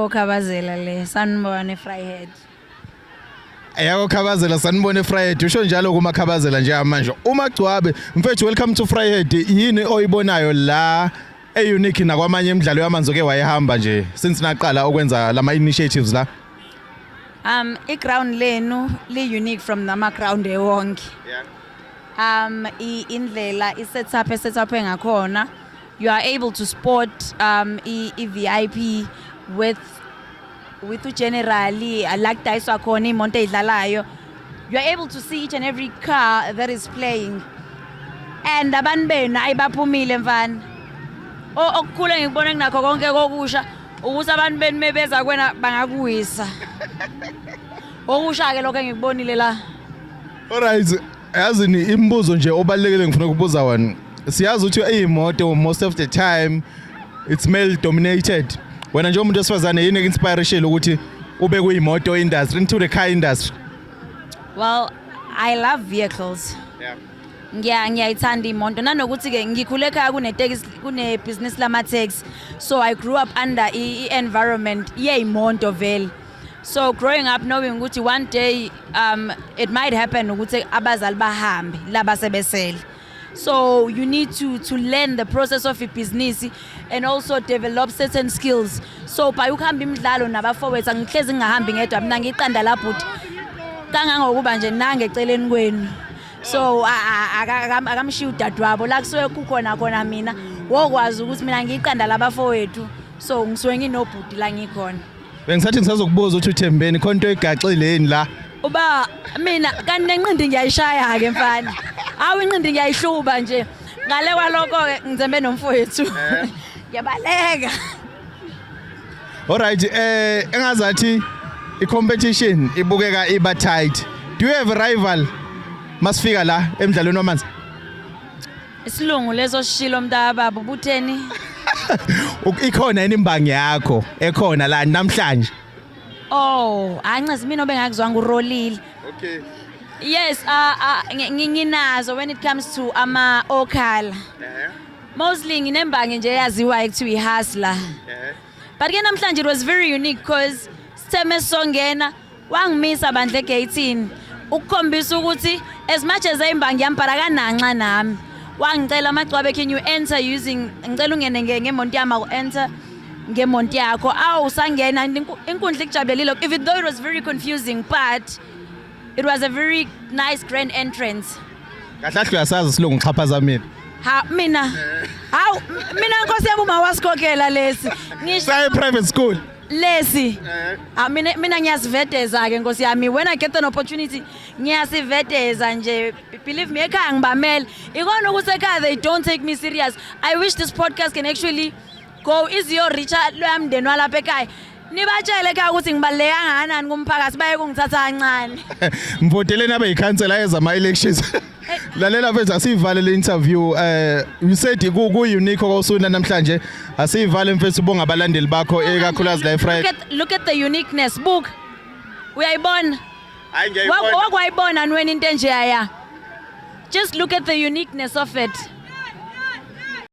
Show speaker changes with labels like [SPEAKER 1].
[SPEAKER 1] Okhabazela le, sanibona eVryheid.
[SPEAKER 2] Yako Khabazela, sanibona eVryheid. Usho njalo kuma Khabazela njengamanje. Uma Gcwabe mfethu, welcome to Vryheid. Yini oyibonayo la e-unique nakwamanye imidlalo yamanzi oke wayehamba nje since naqala ukwenza lama initiatives la?
[SPEAKER 1] I-ground lenu li unique from nama ground ewonke. Indlela i-setup e-setup engakhona, you are able to sport i-VIP with generally la kudayiswa khona imoto eyidlalayo. You are able to see each and every car that is playing. And abantu benu ayibaphumile mfana. Okukhulu engikubona kunakho konke kokusha ukuthi abantu benu mebeza kwena bangakuwisa. Okusha ke lokho engikubonile la.
[SPEAKER 2] Alright, yazini imibuzo nje obalekile ngifuna ukubuza wona. Siyazi ukuthi iyimoto most of the time it's male dominated. Wena nje umuntu wesifazane, yini inspiration ukuthi ube kuyimoto industry, into the car industry?
[SPEAKER 1] Well, I love vehicles. Ngiyayithanda imoto nanokuthi ke ngikhule ekhaya kunetekisi, kune business lama taxi. So I grew up under i environment yeyimoto vele. So growing up knowing ukuthi one day it might happen ukuthi abazali bahambe laba sebesele. So you need to learn the process of business and also develop certain skills. So by ukuhamba imidlalo nabafowethu, angihlezi ngingahambi ngedwa mina, ngiqanda lapho kangangokuba nje nange eceleni kwenu. So akamshiya udadewabo la kusuke kukhona khona mina wokwazi ukuthi mina ngiqanda labafowethu, so ngisuke nginobhuti la ngikhona.
[SPEAKER 2] Bengisathi ngisazokubuza ukuthi uThembeni khona into egaxile yini la?
[SPEAKER 1] Uba mina kanti nenqindi ngiyayishaya ke mfana. Awu, inqindi ngiyayihluba nje. Ngale kwalokho ke ngizembe nomfowethu. Ngiyabaleka.
[SPEAKER 2] Alright, engazathi i-competition ibukeka iba tight. Do you have a rival masifika la emidlalweni wamanzi?
[SPEAKER 1] Isilungu leso sishilo mntaka baba, ubutheni?
[SPEAKER 2] Ikhona yini imbangi yakho ekhona la namhlanje?
[SPEAKER 1] Oh, ancesi mina obengakuzwanga urolile.
[SPEAKER 2] Okay.
[SPEAKER 1] Yes, nginazo when it comes to ama okhala. Mostly nginembangi nje eyaziwayo ekuthiwa i-Hustler. But ke namhlanje it was very unique because sitheme songena wangimisa bandla egate ukukhombisa ukuthi as much as ayimbangi yami but akananxa nami. Wangicela, "Amagcwabe, can you enter using, ngicela ungene ngemonto yami, aku enter ngemonto yakho." Awu, sangena and inkundla ikujabulelile, even though it was very confusing, but it was a very nice grand entrance.
[SPEAKER 2] Kahle kahle uyasazi isilungu, xhaphaza mina.
[SPEAKER 1] Ha mina, hawu mina nkosi yami, uma wasikhokhela lesi ngisho.
[SPEAKER 2] Saye private school.
[SPEAKER 1] Lesi, ah, mina ngiyasivedeza ke nkosi yami. When I get an opportunity ngiyasivedeza nje. Believe me, ekhaya ngibamele ikona ukuthi ekhaya they don't take me serious. I wish this podcast can actually go iziyo reacha loya mndeni walapha ekhaya, nibatshele ekhaya ukuthi ngibaluleke kangakanani kumphakathi, baye kungithatha kancane.
[SPEAKER 2] Mvoteleni abe yikhansela ezama elections. Lalela mfethu, asivale le interview. You said ku unique okusuna namhlanje. Asivale mfethu, bonga abalandeli bakho ekakhulukazi la
[SPEAKER 1] Look
[SPEAKER 2] eFriday.
[SPEAKER 1] at the uniqueness, book uyayibona?
[SPEAKER 2] Hayi.
[SPEAKER 1] Wakwayibona wena into enjeya? Just look at the uniqueness of it.